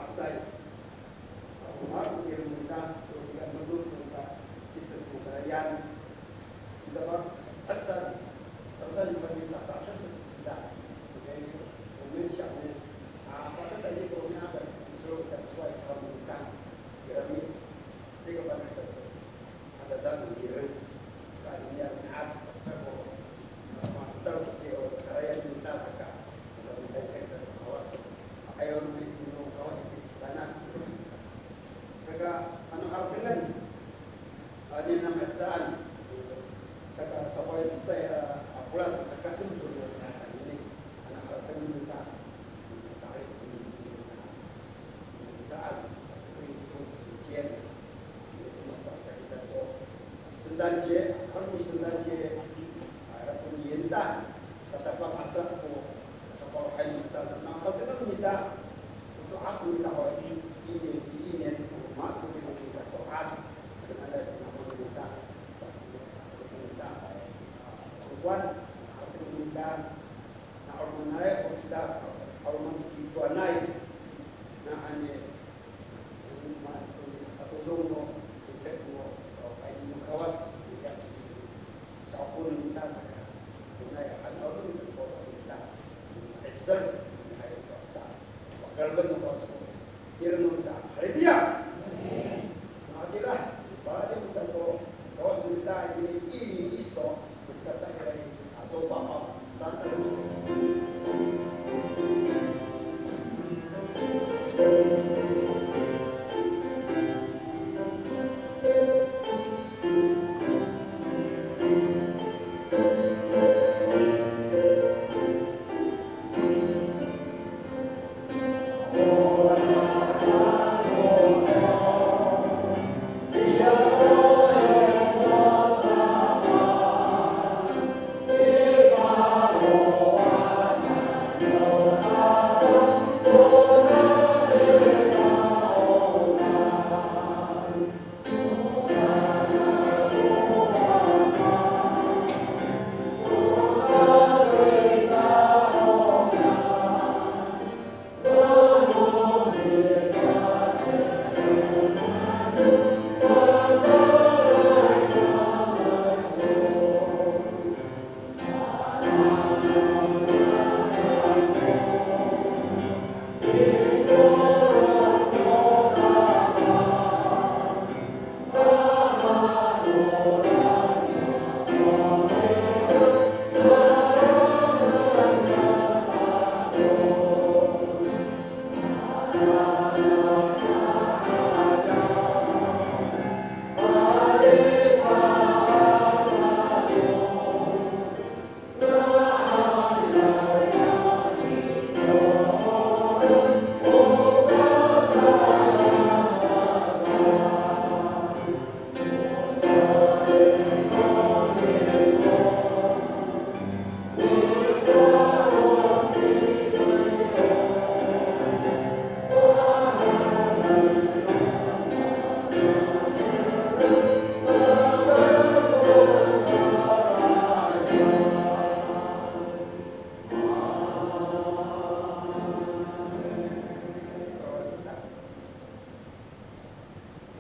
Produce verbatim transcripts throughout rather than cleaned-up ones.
Asay. Ako mako tireng mita, ko tireng mita, kita semua karayan. Kita bangsa, bangsa, bangsa di bagi sasa, sasa, sasa. Oke, kemudian siapa ni? Ah, pada tadi kalau ni ada, disuruh kita sesuai kalau bukan. Kira ni, tiga pada itu. Ada satu kira, sekarang ni ada, satu, satu kira, karayan mita saka, saka mita saka, awak, ayo ni, ni, kawas di tanah. Saka, ano, haratengen, a, niyam a mihecaan. Saka, sawali sa, a, a folad, saka, ano, ini, ano, haratengen mita, mita, mihecaan, saka, saka, saka, saka, saka, saka, 圣诞节, ano 圣诞节, a, ira ko 元旦, satapang asa ko, sa ko hay no mita, na, haratengen no mita, to to'as no mita, haw, i, i, i, i, ko mako no mita to'as, kena no mita, mita, haratengen no mita, na 'alomanay, o kita, 'aloman to pitoanay, na, ani, Haleluya. Matira, pala kita to, to sita ini, ini iso,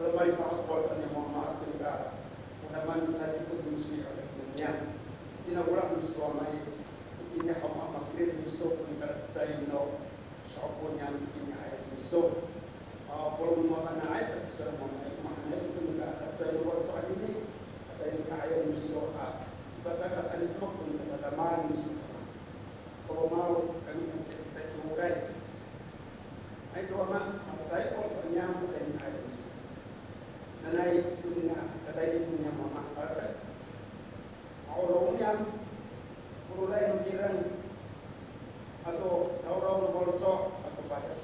Lamali pa ko sa ni mama to nika tataman sa di ko di miso i 'orip niyam. Tina olah miso a mai, itini haw mama kira miso ko nika cecay no sa'opo niyam itini a 'orip miso. A, polong no mafana'ay sa sowal no mama i, mafana'ay ko nika cecay no faloco' anini, a tayni a 'orip miso a, i pacakat anini ko nika tataman miso. Ko mama kami kan cecay sa i tokay. Ay to ama, matiya ko faloco' niyam, katayni a 'orip miso. Nanay to nika, katayni to niyam mama, harateng. Ma'orong niyam, o roray no tireng, ato tawraw no faloco', ato pades.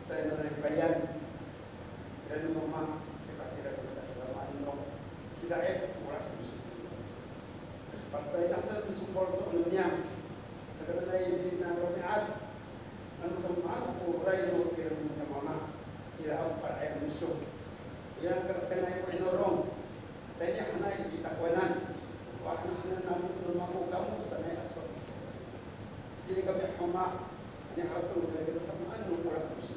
Sa nanay payan. Ira no mama, saka ira ko nika tataman no, sida'it ko olah miso. Pasayra sa miso ko faloco' no niyam. Saka nanay tina romi'ad. Ano samaan ko roray no tireng no mama, ira ko pala'ayan miso. Ira ko kakanay ko 'inorong. Tayni hanay i takowanan. Wa hanay hanay namo no mako kamo sanay a sowal. Itini kami haw mama, ani harateng ko nika tataman no olah miso.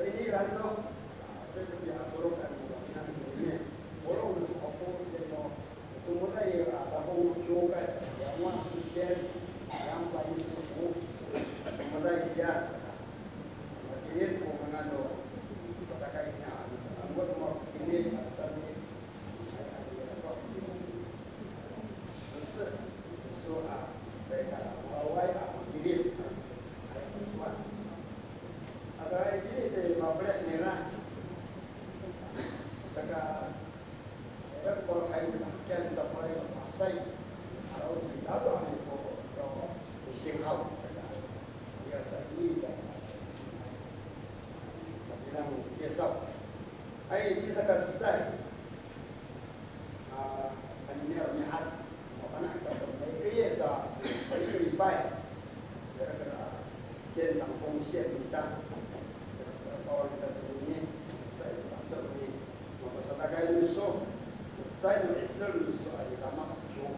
Sa ini rano, sa pi a solok a miso minang ini. Olo no sa ko ito. Somoday a tapong kiwkay sa, 两万四千两百一十五. Somoday iya. Matilid ko nga'ay no satakay niya, ano sa, ano mo, ini, ano sa, ini. Ay, ano, ano, ano, 十四, 十四 a, sa ika, maway a, matilid. Ay, 十四. Asa itini i mapeli' nira. Saka, ira ko hay mitahakian sa polay a pasay.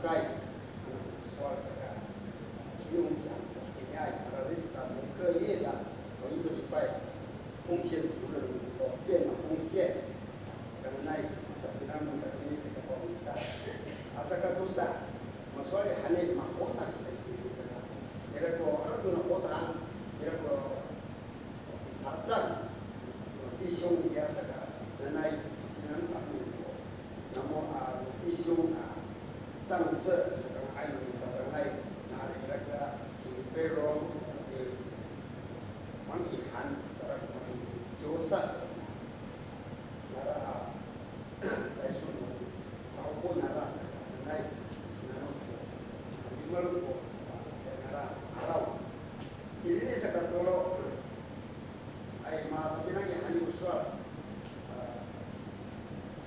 Kay, ano sowal saka, 不用讲，每个月的同一个礼拜，奉献主日的奉献的奉献，kangay, sa pinang kami sa kapamilya. Asa ka tosa, masowal i hani, makotak kita saka. Ira ko, ano ko nakotak, ira ko, Sacang, 弟兄 ya saka, nanay, sinang kami ko. Namo, a, 弟兄 a, 上次 saka ay, saka ay, nari saka, si Pero, si Mang Ihan, saka Mang Josa, nara, a, Tayson no sa'opo nara saka, nanay, sinanot ko, limal ko, saka, nara, araw. Ini saka tolo, ay, masapinang i hani o sowal. A,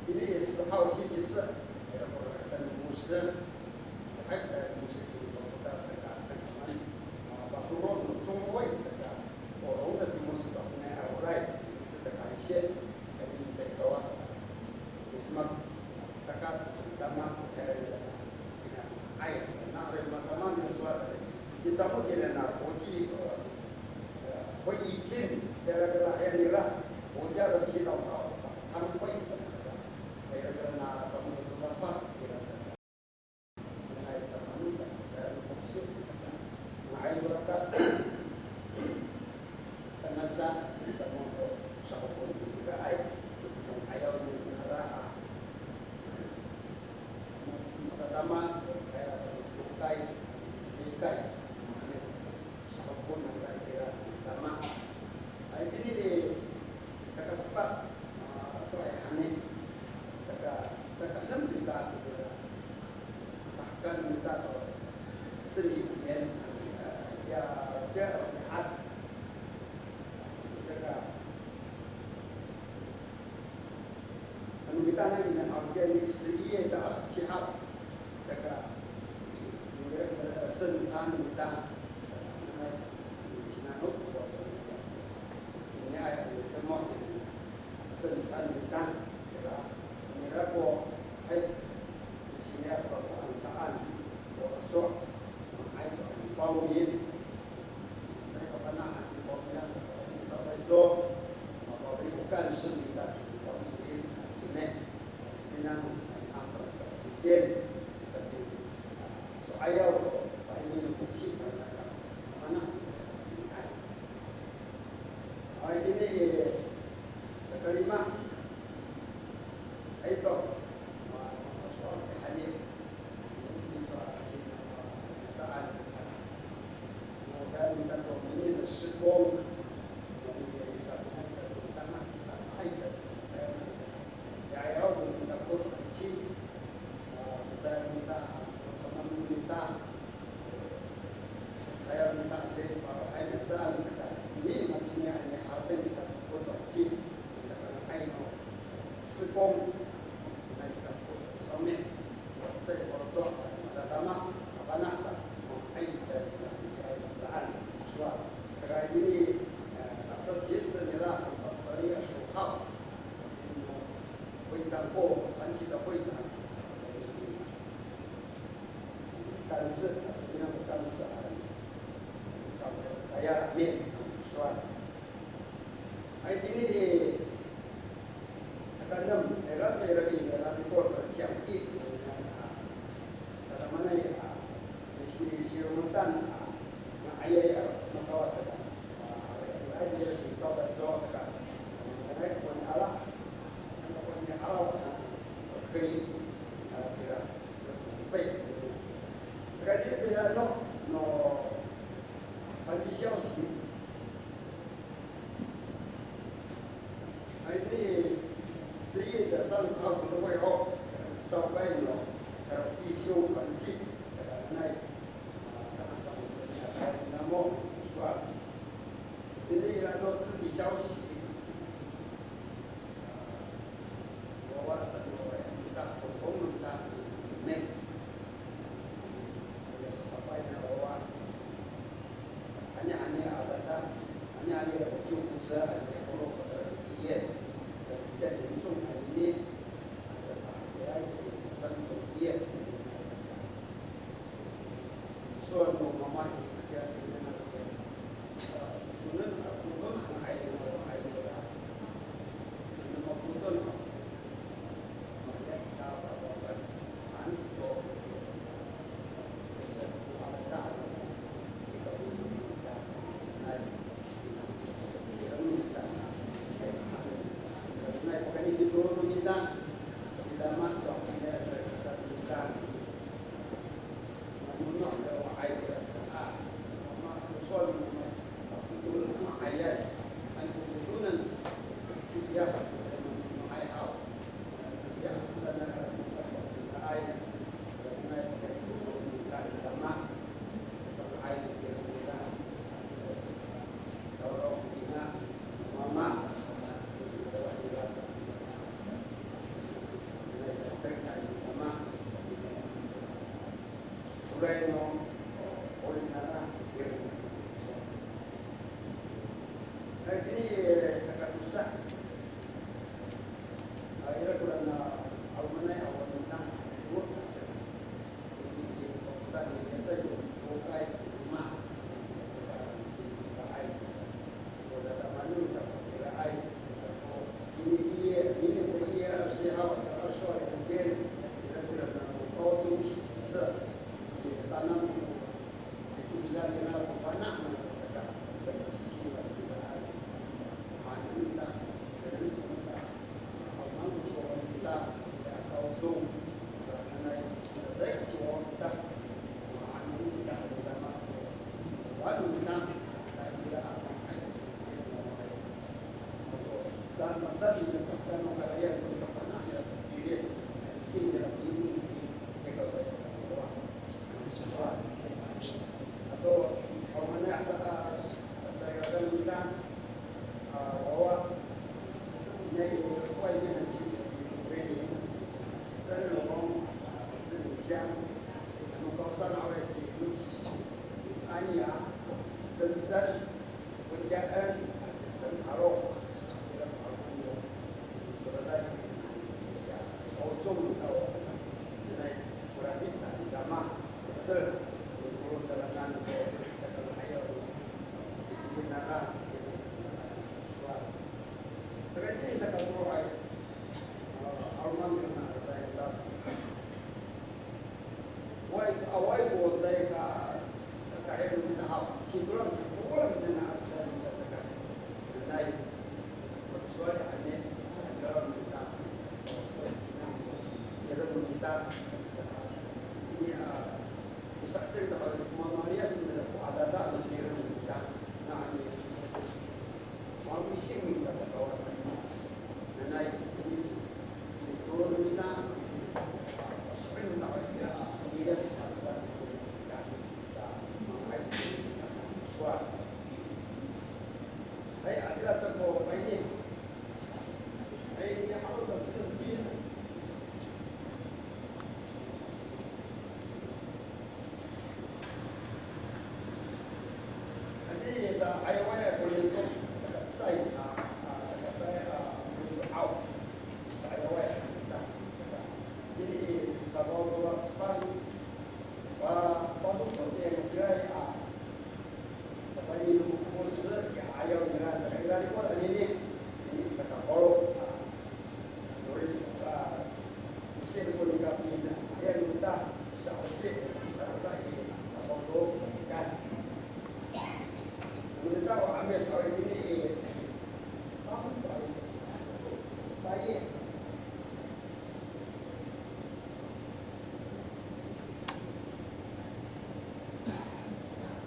ini 十号 星期四, ay, ko katan 牧师, ay, 牧师 ini ko katan saka, a, patorod no 中会 saka, polong sa ci 牧师 to, nay, a, oray, 牧师的感谢. Kami minta i Kawas. Mismak, saka, tama, ay, na, ay, masama, miswa, sa, misamo, kira na, 国际, eh, eh, 会议厅, kira kira, ay, nira, 国家的祈祷早, 早, 参会, sa, sa, kira kira na, samo, dapat, kira, sa. Nga'ay taman, nga'ay foksi, saka nga'ay rakat. Tangasa, saka mo, saka ko, nga'ay, saka ayaw ni nara, a, matatama, kaya sa lokay, sikay, saka ko, nga'ay kira, tama. Ay, tini, saka sepat, a, to ay hani, saka, saka enem kita, kira. Bahkan kita to 十一年, ya, ya, ya, saka, ano kita na ina, a, ya, 十一月的二十七号, saka, 圣餐 kita, sinanot ko, ini ay, ano, 圣餐 kita, saka, nira ko, ay, siniya ko, ansaan, ko, so, ay, ko, 报名, sa kapana'an, 报名, sa, sa, so, 报名, 我干事 kita, 报名, sine, sinang, ay, ang, 时间, sabi, so, ayaw, 报名, 不是, sa, sa, mana, ay, Ay, ini, sakalima. Ay, to. Ma, ma, masowal i hani. Ini pa, ini pa, saan, saan. Mo, kaya minta to, ini na 施工. Mo, ini sa, ini sa, sama, sama, ay, kaya, kaya, ayaw, minta ko, si, a, minta, minta, sama, minta. Kaya minta ci, a, ay, saan saka, ini matini, a, ini harateng kita ko to si, saka, ay, no, 施工, na kita ko to si kami. Sa ko to, matatama, mapana', ay, kita, kita, si, ay, saan, sowal. Saka ini, a, sa, si, sa, nira, sa, sa, ya, so, ha. 会长 ko, 团体的会长. 干事, a, sabilang ko 干事 a, sa, kaya amin, a, sowal. Ay, tini, saka enem, ira, ira, ira, ira, ko, 讲义, a, tadamaanay, a, si, si Romutan, a, nga'ayay, a, makawas, a, ay, ira, ira, si, so, so, saka, a, ay, ko, ala, ko, ala, sa, 可以, a, ira, 费. Saka di, di, ano, no, 团体消息. Ay, ini, 十一月的三十号 ko no 会后, 召开 no, a, 弟兄团契, saka, nay, a, namo, sowal. Ini, ano, 肢体消息. Wawa sa no, kita, kongkong no kita, ne. Kaya sasapay na wawa. Hanya, hanya, a, sa, hanya, hanya, 救护车, hanya, 医院. 比较严重的，hanya, a, sa, 医院.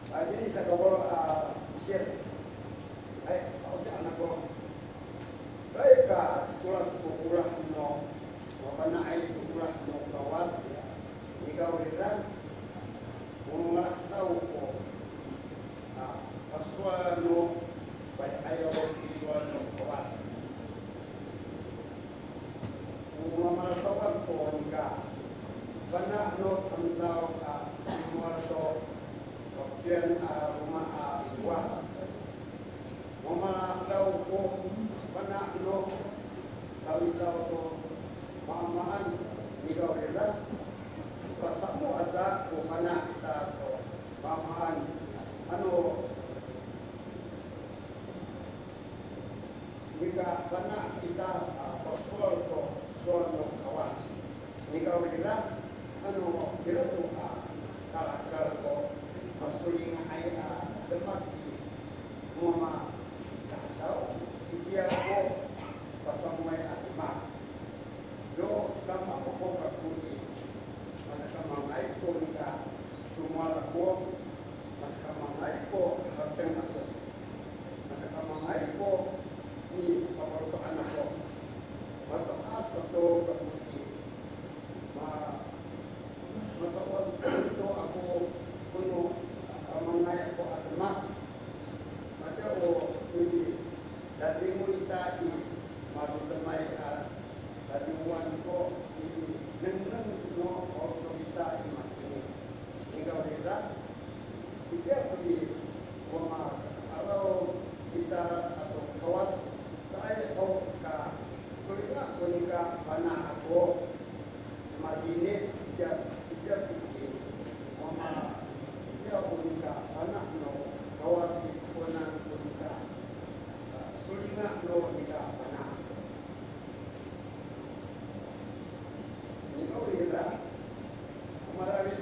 Ay, ini sa kawalo a sir. Ay, sa'osi anak ko. Caay ka citolas ko olah no, mafana'ay ko olah no Kawas, nikawrira, o malahataw ko, a, pasowal no, pay'ayaw ko sowal no Kawas. O mamalataw ko nika fana' no tamdaw a sowal to, pakiyan a roma a sowal. Mamalataw ko fana' no tamdaw to maamaan nikawrira. Pasamo aca ko fana' ita to Ira to a kalakal ko masolinga'ay a demak i mama, kasaw, itiya ko pasamoway a demak. Yo kama ko kako i, masakamangay ko nika somowal ako, masakamangay ko hateng ako, masakamangay ko nisafaloco'an ako. Mato'as sato kako i, ma, masawad to ako kono kamangay ako a demak. Matiya o ini, dating no ita i, marotemay a, datingowan ko ini, nengneng no o so ita i matini. Nikawrira, itiya ko i, o maka'araw ita ato Kawas, caay ho ka solinga' ko nika fana' ako. Matini, itiya, itiya ko i, o ma, itiya ko nika fana' no Kawas i, o nano ko nika, a, solinga' no nika fana'. Nikawrira, mararid